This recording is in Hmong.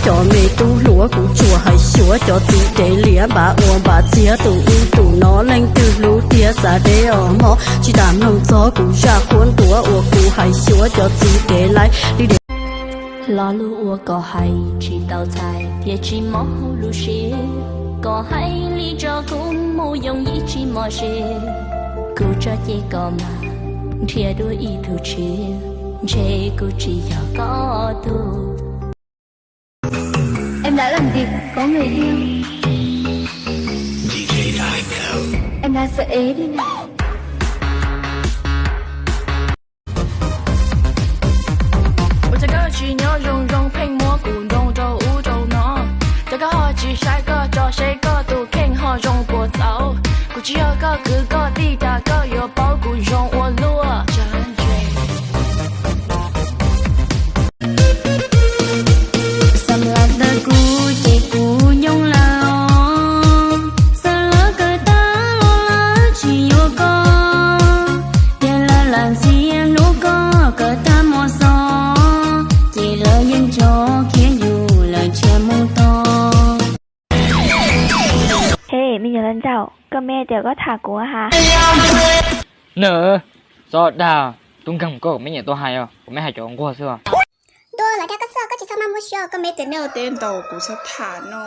Cov me tub hluas kuv tsuas hais xyuas cov txiv dev liam npam ua npam txiag tus ub tus no leej twg hlub tiag xav dev os mog tsis tas mloog txog kuv zaj qhuab ntuas uas kuv hais xyuas cov txiv dev laib li dev. Lo lus uas koj hais tsis tau txhais thiab tsis mob hauv lub siab. Koj hais li tso kuv mus yooj yim tsis mos siab. Kuv tso ceg koj mas nrhiav dua ib tug tshiab, ntshe kuv tsis yog koj tug. Em đã làm gì có người yêu? Em đã sợ é đi nè. Ua cas koj tsis nyob zoo zoo pheej muab kuv ntoo rau ub rau no? Cas koj ho tsis saib koj tso seb koj tus kheej ho zoo puas txaus? Kuv tsis yog koj kwv koj tij cas koj yuav paub kuv zoo ua luaj. Xam las tawm kuv ces kuv nyoo lawm os. Xav lawv kawm tag los lawv tsis yuav koj, ces lawv lam ntxias hlub koj kawm tag mos xos, ces lawv yeej tso khiav yus lawm ntshiab mus tod. Hej, me nyuam hluas nraug, koj me tias koj tham kuv ha. Nws, txhob dag, tub nkeeg koj, kuv me nyuam tuaj hais os, kuv me hais cov nquag xwb os. Ntuj, lawv dag koj xwb, koj tsis txhob maj muab siab, koj me tias nej ua teb ntaus kuv txhob tham no.